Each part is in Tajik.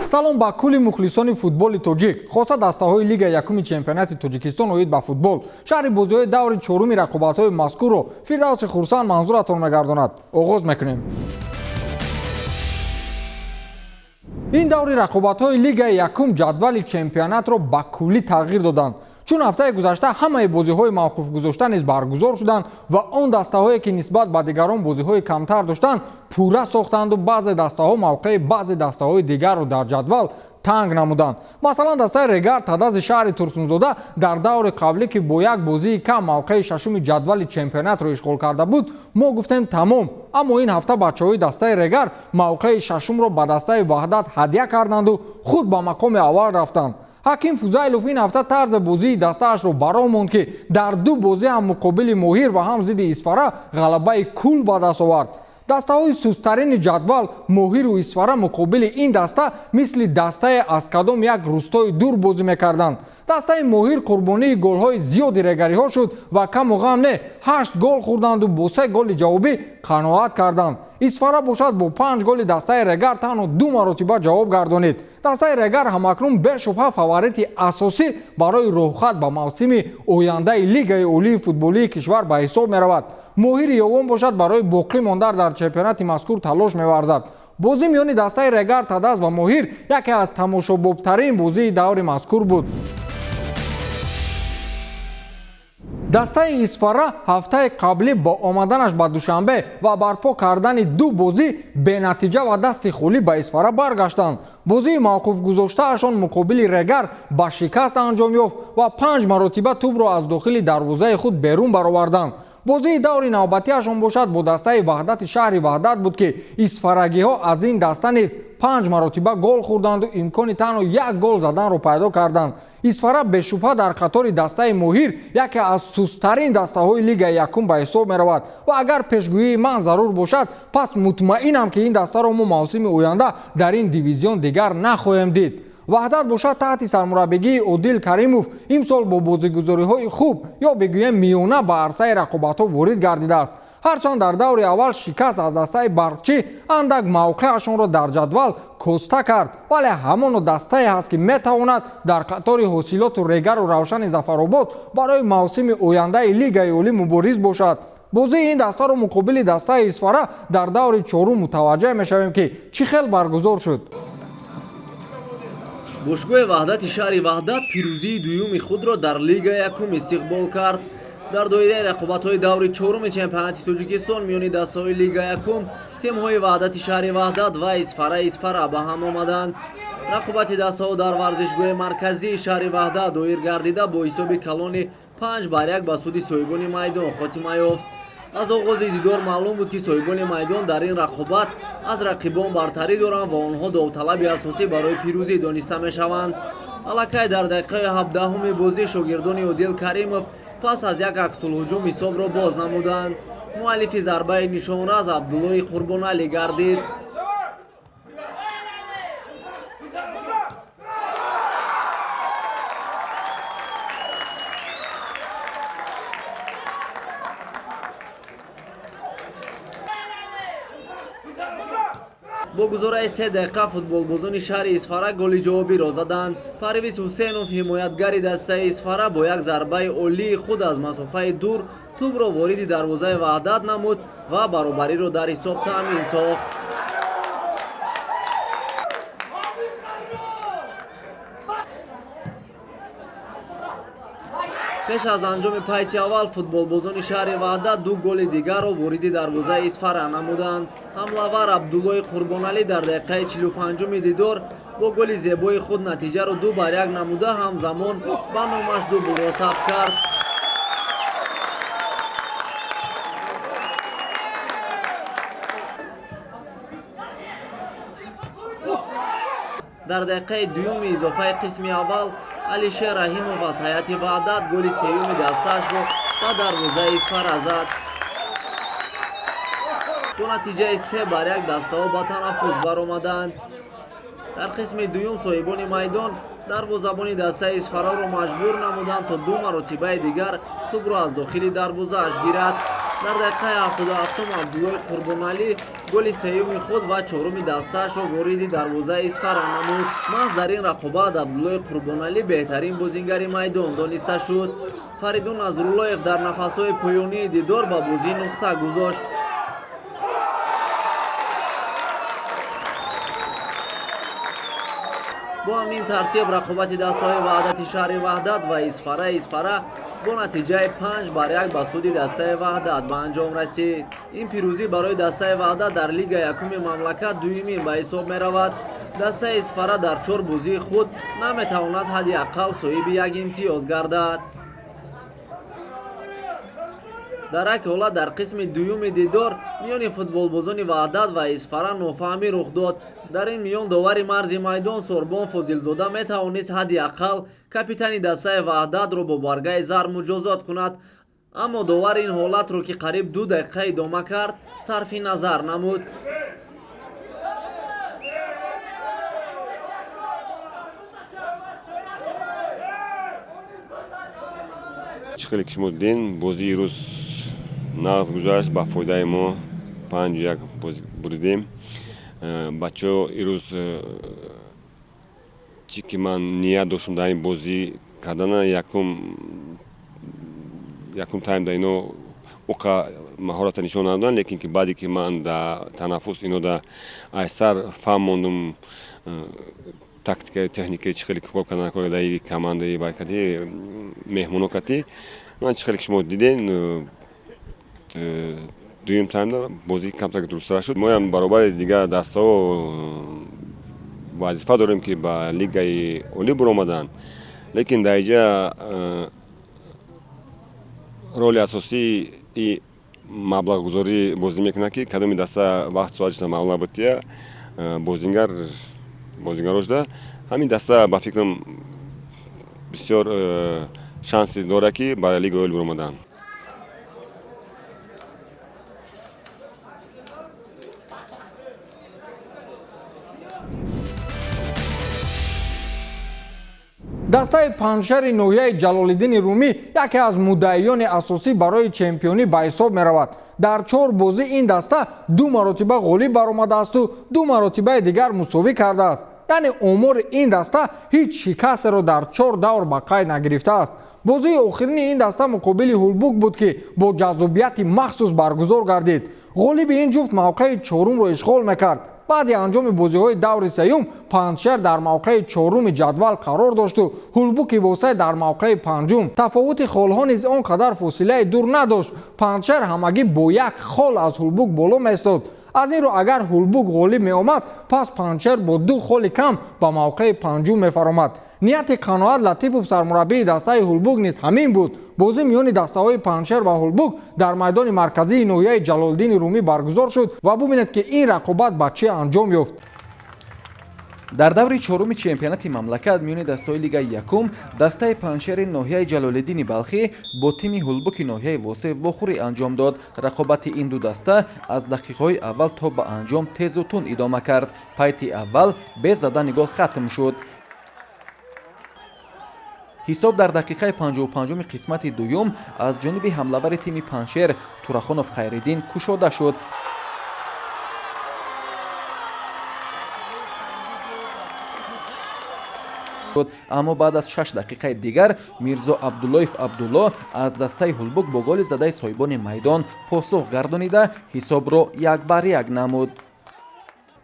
Салом ба кулли мухлисони футболи тоҷик, хоса дастаҳои Лигаи якуми чемпионати Тоҷикистон оид ба футбол. Шаҳри бозиҳои даври чоруми рақобатҳои мазкурро Фирдавси Хурсанд манзуратон мегардонад. Оғоз мекунем. Ин даври рақобатҳои Лигаи якум ҷадвали чемпионатро ба куллӣ тағйир доданд, чун ҳафтаи гузашта ҳамаи бозиҳои мавқуфгузошта низ баргузор шуданд ва он дастаҳое, ки нисбат ба дигарон бозиҳои камтар доштанд, пурра сохтанду баъзе дастаҳо мавқеи баъзе дастаҳои дигарро дар ҷадвал танг намуданд. Масалан, дастаи Регар Тадази шаҳри Турсунзода дар даври қаблӣ, ки бо як бозии кам мавқеи шашуми ҷадвали чемпионатро ишғол карда буд, мо гуфтем тамом. Аммо ин ҳафта бачаҳои дастаи Регар мавқеи шашумро ба дастаи Ваҳдат ҳадя карданду худ ба мақоми аввал рафтанд. Ҳаким Фузайлов ин ҳафта тарзи бозии дастаашро баро монд, ки дар ду бозӣ ҳам муқобили Моҳир ва ҳам зидди Исфара ғалабаи кул ба даст овард. Дастаҳои сусттарини ҷадвал, Моҳиру Исфара, муқобили ин даста мисли дастае аз кадом як рӯстои дур бозӣ мекарданд. Дастаи Моҳир қурбонии голҳои зиёди регариҳо шуд ва каму ғам не, ҳашт гол хӯрданду бо се голи ҷавобӣ қаноат карданд. Исфара бошад, бо панҷ голи дастаи Регар танҳо ду маротиба ҷавоб гардонид. Дастаи Регар ҳамакнун бешубҳа фаворити асосӣ барои роҳхат ба мавсими ояндаи Лигаи олии футболии кишвар ба ҳисоб меравад. Моҳири Ёвон бошад, барои боқӣ мондан дар чемпионати мазкур талош меварзад. Бозӣ миёни дастаи Регар Тадаз ва Моҳир яке аз тамошобобтарин бозии даври мазкур буд. Дастаи Исфара ҳафтаи қаблӣ бо омаданаш ба Душанбе ва барпо кардани ду бозӣ бенатиҷа ва дасти холӣ ба Исфара баргаштанд. Бозии мавқуфгузоштаашон муқобили Регар ба шикаст анҷом ёфт ва панҷ маротиба тӯбро аз дохили дарвозаи худ берун бароварданд. Бозии даври навбатиашон бошад, бо дастаи Ваҳдати шаҳри Ваҳдат буд, ки исфарагиҳо аз ин даста низ панҷ маротиба гол хӯрданду имкони танҳо як гол заданро пайдо карданд. Исфара бешубҳа дар қатори дастаи Моҳир яке аз сусттарин дастаҳои Лигаи якум ба ҳисоб меравад ва агар пешгӯии ман зарур бошад, пас мутмаинам, ки ин дастаро мо мавсими оянда дар ин дивизион дигар нахоҳем дид. Ваҳдат бошад, таҳти сармураббигии Одил Каримов имсол бо бозигузориҳои хуб ё бигӯем миёна ба арсаи рақобатҳо ворид гардидааст. Ҳарчанд дар даври аввал шикаст аз дастаи Барқчӣ андак мавқеашонро дар ҷадвал коста кард, вале ҳамоно дастае ҳаст, ки метавонад дар қатори Ҳосилоту Регару Равшани Зафаробод барои мавсими ояндаи Лигаи олӣ мубориз бошад. Бозии ин дастаро муқобили дастаи Исфара дар даври чорум мутаваҷҷеҳ мешавем, ки чӣ хел баргузор шуд. Бошгоҳи Ваҳдати шаҳри Ваҳдат пирӯзии дуюми худро дар Лигаи якум истиқбол кард. Дар доираи рақобатҳои даври чоруми чемпионати Тоҷикистон миёни дастаҳои Лига якум тимҳои Ваҳдати шаҳри Ваҳдат ва Исфара Исфара ба ҳам омаданд. Рақобати дастаҳо дар варзишгоҳи марказии шаҳри Ваҳдат доир гардида, бо ҳисоби калони 5-1 ба суди соҳибони майдон хотима ёфт. Аз оғози дидор маълум буд, ки соҳибони майдон дар ин рақобат аз рақибон бартарӣ доранд ва онҳо довталаби асосӣ барои пирӯзӣ дониста мешаванд. Аллакай дар дақиқаи 17-уми бозӣ шогирдони Одил Каримов пас аз як аксулҳуҷум ҳисобро боз намуданд. Муаллифи зарбаи нишонрас Абдуллои Қурбоналӣ гардид. Бо гузораи 3 дақиқа футболбозони шаҳри Исфара голи ҷавобиро заданд. Парвиз Ҳусейнов, ҳимоятгари дастаи Исфара, бо як зарбаи олии худ аз масофаи дур тӯбро вориди дарвозаи Ваҳдат намуд ва баробариро дар ҳисоб таъмин сохт. Пеш аз анҷоми пайти аввал футболбозони шаҳри Ваҳдат ду голи дигарро вориди дарвозаи Исфара намуданд. Ҳамлавар Абдуллои Қурбоналӣ дар дақиқаи 45-уми дидор бо голи зебои худ натиҷаро 2-1 намуда, ҳамзамон ба номаш дублро сабт кард. Дар дақиқаи дуюми изофаи қисми аввал Алишер Раҳимов аз ҳайати Ваҳдат голи сеюми дастаашро ба дарвозаи Исфара зад. Бо натиҷаи 3-1 дастаҳо ба танаффус баромаданд. Дар қисми дуюм соҳибони майдон дарвозабони дастаи Исфараро маҷбур намуданд, то ду маротибаи дигар тӯбро аз дохили дарвозааш гирад. Дар дақиқаи 77-ум Абдуллои Қурбоналӣ Голи сеюми худ ва чоруми дастаашро вориди дарвозаи Исфара намуд. Маҳз дар ин рақобат Абдуллои Қурбоналӣ беҳтарин бозингари майдон дониста шуд. Фаридун Назруллоев дар нафасҳои поёнии дидор ба бозӣ нуқта гузошт. Бо ҳамин тартиб рақобати дастаҳои Ваҳдати шаҳри Ваҳдат ва Исфара Исфара бо натиҷаи 5-1 ба суди дастаи Ваҳдат ба анҷом расид. Ин пирӯзӣ барои дастаи Ваҳдат дар лигаи якуми мамлакат дуюмин ба ҳисоб меравад. Дастаи Исфара дар чор бозии худ наметавонад ҳадди ақал соҳиби як имтиёз гардад. Дар як ҳолат дар қисми дуюми дидор миёни футболбозони Ваҳдат ва Исфара нофаҳмӣ рух дод. Дар ин миён довари марзи майдон Сорбон Фозилзода метавонист ҳадди ақал капитани дастаи Ваҳдатро бо баргаи зар муҷозот кунад, аммо довар ин ҳолатро, ки қариб 2 дақиқа идома кард, сарфи назар намуд. Чӣ хеле ки шумо дидем, бозии ирӯз нағз гузашт, ба фоидаи мо 5-1 буридем. Бачаҳо ирӯз чӣ ки ман ният доштам дар ин бозӣ кардана, якум тайм да ино уқа маҳората нишон надоданд, лекин ки баъде ки ман да танаффус ино да айсар фаҳм мондум тактикаи, техникаи, чӣ хеле кор кардан даи командаи вайкати меҳмоно кати ман, чӣ хеле ки шумо дидем, дуюм таймда бозӣ камтар дурусттар шуд. Моям баробари дигар дастаҳо вазифа дорем, ки ба лигаи олӣ буромаданд, лекин дар инҷа роли асосии маблағгузорӣ бозӣ мекунад, ки кадоми даста вақт соатшда маблағ бития бозингар бозингаро шуда, ҳамин даста, ба фикрам, бисёр шансе дорад, ки ба лигаи олӣ буромаданд. Дастаи Панҷшари ноҳияи Ҷалолиддини Румӣ яке аз муддаиёни асосӣ барои чемпионӣ ба ҳисоб меравад. Дар чор бозӣ ин даста ду маротиба ғолиб баромадаасту ду маротибаи дигар мусовӣ кардааст. Яъне омори ин даста ҳеҷ шикастеро дар чор давр ба қайд нагирифтааст. Бозии охирини ин даста муқобили Ҳулбук буд, ки бо ҷаззобияти махсус баргузор гардид. Ғолиби ин ҷуфт мавқеи чорумро ишғол мекард. Баъди анҷоми бозиҳои даври сеюм Панҷшер дар мавқеи чоруми ҷадвал қарор дошту Ҳулбуки Восай дар мавқеи панҷум. Тафовути холҳо низ он қадар фосилаи дур надошт. Панҷшер ҳамагӣ бо як хол аз Ҳулбук боло меистод. Аз ин рӯ, агар Ҳулбук ғолиб меомад, пас Панҷшер бо ду холи кам ба мавқеи панҷум мефаромад. Нияти Қаноат Латипов, сармураббии дастаи Ҳулбук, низ ҳамин буд. Бозӣ миёни дастаҳои Панҷшер ва Ҳулбук дар майдони марказии ноҳияи Ҷалолиддини Румӣ баргузор шуд ва бубинед, ки ин рақобат ба чӣ анҷом ёфт. Дар даври чоруми чемпионати мамлакат миёни дастаҳои лигаи якум дастаи Панҷшери ноҳияи Ҷалолиддини Балхӣ бо тими Ҳулбуки ноҳияи Восеъ вохӯрӣ анҷом дод. Рақобати ин ду даста аз дақиқаҳои аввал то ба анҷом тезу тунд идома кард. Пайти аввал бе задани гол хатм шуд. Ҳисоб дар дақиқаи 55-уми қисмати дуюм аз ҷониби ҳамлавари тими Панҷшер Турахонов Хайриддин кушода шуд. Аммо баъд аз 6 дақиқаи дигар Мирзо Абдуллоев Абдулло аз дастаи Ҳулбук бо голи задаи соҳибони майдон посух гардонида, ҳисобро 1-1 намуд.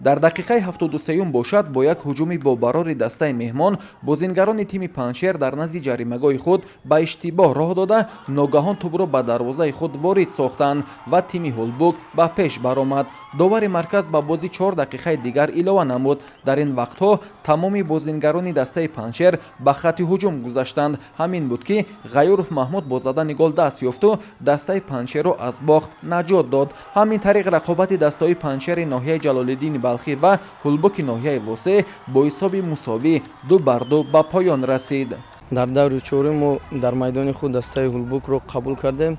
Дар дақиқаи 73-юм бошад, бо як ҳуҷуми бобарори дастаи меҳмон бозингарони тими Панҷшер дар назди ҷаримагоҳи худ ба иштибоҳ роҳ дода, ногаҳон тӯбро ба дарвозаи худ ворид сохтанд ва тими Ҳулбук ба пеш баромад. Довари марказ ба бозӣ 4 дақиқаи дигар илова намуд. Дар ин вақтҳо тамоми бозингарони дастаи Панҷшер ба хатти ҳуҷум гузаштанд. Ҳамин буд, ки Ғаюров Маҳмуд бо задани гол даст ёфту дастаи Панҷшерро аз бохт наҷот дод. Ҳамин тариқ рақобати дастаҳои Панҷшери ноҳияи Ҷалолиддини Балхӣ ва Ҳулбуки ноҳияи Восеъ бо ҳисоби мусовӣ 2-2 ба поён расид. Дар даври чорум мо дар майдони худ дастаи Ҳулбукро қабул кардем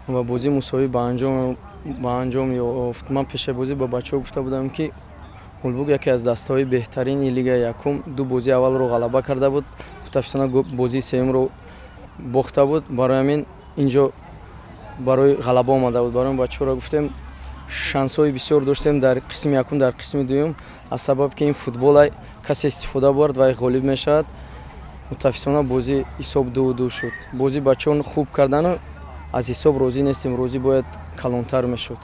ва бозии мусовӣ ба анҷом ёфт. Ман пешабозӣ ба бачаҳо гуфта будам, ки Ҳулбук яке аз дастаҳои беҳтарини лигаи якум, ду бозии аввалро ғалаба карда буд, мутаассифона, бозии сеюмро бохта буд. Барои ҳамин инҷо барои ғалаба омада буд. Барои бачаҳоро гуфтем, Шансҳои бисёр доштем дар қисми якум, дар қисми дуюм. Аз сабаб ки ин футбола касе истифода бурд ва ғолиб мешавад. Мутаассифона, бозӣ ҳисоб 2-2 шуд. Бозӣ бачаҳон хуб кардану аз ҳисоб розӣ нестем. Розӣ бояд калонтар мешуд,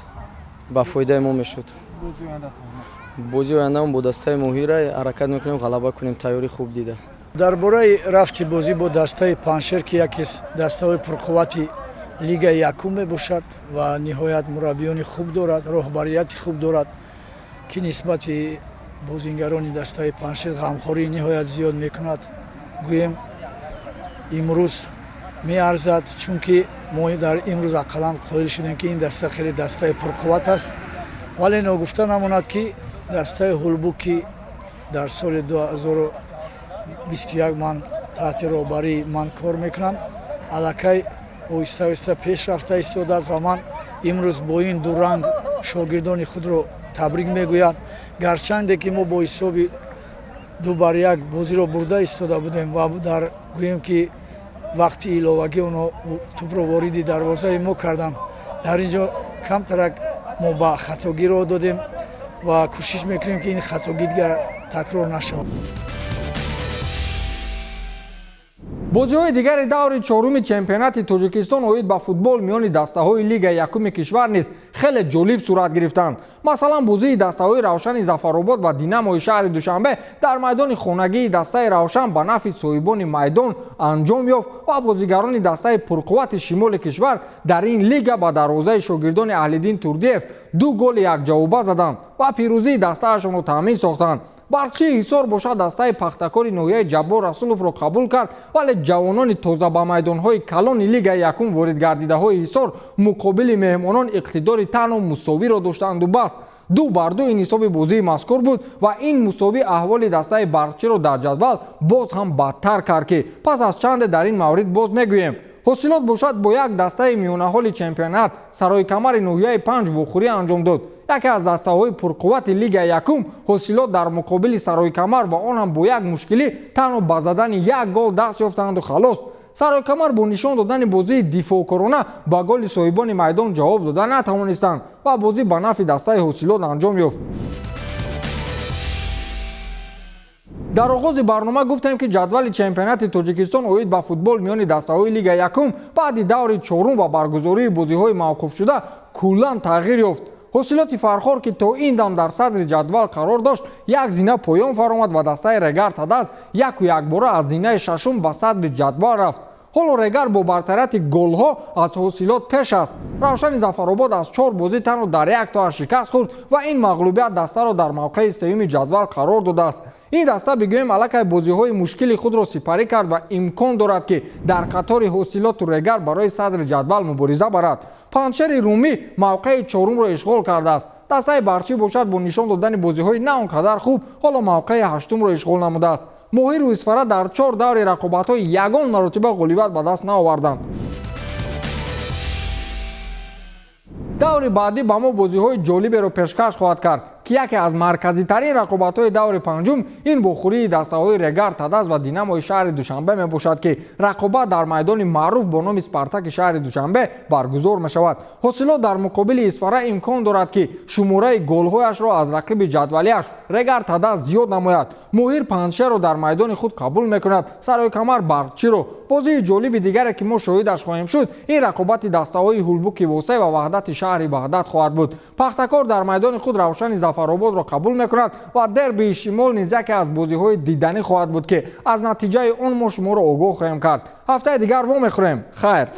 ба фоидаи мо мешуд. Бозии ояндамо бо дастаи Моҳира ҳаракат мекунем ғалаба кунем, тайёрӣ хуб дида. Дар бораи рафти бозӣ бо дастаи Паншер, ки яке аз дастаҳои пурқуввати лигаи якум мебошад ва ниҳоят мураббиёни хуб дорад, роҳбарияти хуб дорад, ки нисбати бозингарони дастаи Паншер ғамхории ниҳоят зиёд мекунад, гӯем, имрӯз меарзад, чунки мо дар имрӯз ақаллан қоил шудем, ки ин даста хеле дастаи пурқувват аст. Вале ногуфта намонад, ки дастаи Ҳулбук, ки дар соли 2021 ман таҳти роҳбарии ман кор мекунанд, аллакай оҳиста оҳиста пеш рафта истодааст ва ман имрӯз бо ин ду ранг шогирдони худро табрик мегӯяд. Гарчанде ки мо бо ҳисоби 2-1 бозиро бурда истода будем ва дар, гӯем ки, вақти иловагӣ онҳо тӯбро вориди дарвозаи мо карданд, дар ин ҷо камтарак мо ба хатогӣ роҳ додем ва кӯшиш мекунем, ки ин хатогӣ дигар такрор нашавад. Бозиҳои дигари даври чоруми чемпионати Тоҷикистон оид ба футбол миёни дастаҳои лигаи якуми кишвар низ хеле ҷолиб сурат гирифтанд. Масалан, бозии дастаҳои Равшани Зафаробод ва Динамои шаҳри Душанбе дар майдони хонагии дастаи Равшан ба нафъи соҳибони майдон анҷом ёфт ва бозигарони дастаи пурқуввати шимоли кишвар дар ин лига ба дарвозаи шогирдони Аҳлиддин Турдиев ду голи якҷавоба заданд ва пирӯзии дастаашонро таъмин сохтанд. Барқчии Ҳисор бошад, дастаи Пахтакори ноҳияи Ҷаббор Расуловро қабул кард, вале ҷавонони тоза ба майдонҳои калони лигаи якум воридгардидаҳои Ҳисор муқобили меҳмонон иқтидори танҳо мусовиро доштанду бас. 2-2 ин ҳисоби бозии мазкур буд ва ин мусовӣ аҳволи дастаи барқчиро дар ҷадвал боз ҳам бадтар кард, ки пас аз чанде дар ин маврид боз мегӯем. Ҳосилот бошад, бо як дастаи миёнаҳоли чемпионат, Сарои Камари ноҳияи Панҷ, вохӯрӣ анҷом дод. Яке аз дастаҳои пурқуввати лигаи якум Ҳосилот дар муқобили Сарои Камар ва он ҳам бо як мушкилӣ танҳо ба задани як гол даст ёфтанду халос. Сарои Камар бо нишон додани бозии дифоъкорона ба голи соҳибони майдон ҷавоб дода натавонистанд ва бозӣ ба нафъи дастаи Ҳосилот анҷом ёфт. Дар оғози барнома гуфтем, ки ҷадвали чемпионати Тоҷикистон оид ба футбол миёни дастаҳои лига якум баъди даври чорум ва баргузории бозиҳои мавқуфшуда куллан тағйир ёфт. Ҳосилоти Фархор, ки то ин дам дар садри ҷадвал қарор дошт, як зина поён фаромад ва дастаи Регар Тадаз яку якбора аз зинаи шашум ба садри ҷадвал рафт. Ҳоло Регар бо бартарияти голҳо аз Ҳосилот пеш аст. Равшани Зафаробод аз чор бозӣ танҳо дар як тоаш шикаст хӯрд ва ин мағлубият дастаро дар мавқеи сеюми ҷадвал қарор додааст. Ин даста, бигӯем, аллакай бозиҳои мушкили худро сипарӣ кард ва имкон дорад, ки дар қатори Ҳосилоту Регар барои садри ҷадвал мубориза барад. Панҷшери Румӣ мавқеи чорумро ишғол кардааст. Дастаи Барчӣ бошад, бо нишон додани бозиҳои на он қадар хуб, ҳоло мавқеи ҳаштумро ишғол намудааст. Моҳиру Исфара дар чор даври рақобатҳо ягон маротиба ғолибият ба даст наоварданд. Даври баъдӣ ба мо бозиҳои ҷолиберо пешкаш хоҳад кард, ки яке аз марказитарин рақобатҳои даври панҷум ин вохӯрии дастаҳои Регар Тадаз ва Динамои шаҳри Душанбе мебошад, ки рақобат дар майдони маъруф бо номи Спартаки шаҳри Душанбе баргузор мешавад. Ҳосилот дар муқобили Исфара имкон дорад, ки шумораи голҳояшро аз рақиби ҷадвалиаш Регар Тадаз зиёд намояд. Моҳир Панҷшерро дар майдони худ қабул мекунад, Сарои Камар Барқчиро. Бозии ҷолиби дигаре, ки мо шоҳидаш хоҳем шуд, ин рақобати дастаҳои Ҳулбуки Восеъ ва Ваҳдати шаҳри Ваҳдат хоҳад буд. Пахтакор дар майдони худ Равшани Зафарободро қабул мекунад ва дербии шимол низ яке аз бозиҳои диданӣ хоҳад буд, ки аз натиҷаи он мо шуморо огоҳ хоҳем кард. Ҳафтаи дигар вомехӯрем. Хайр.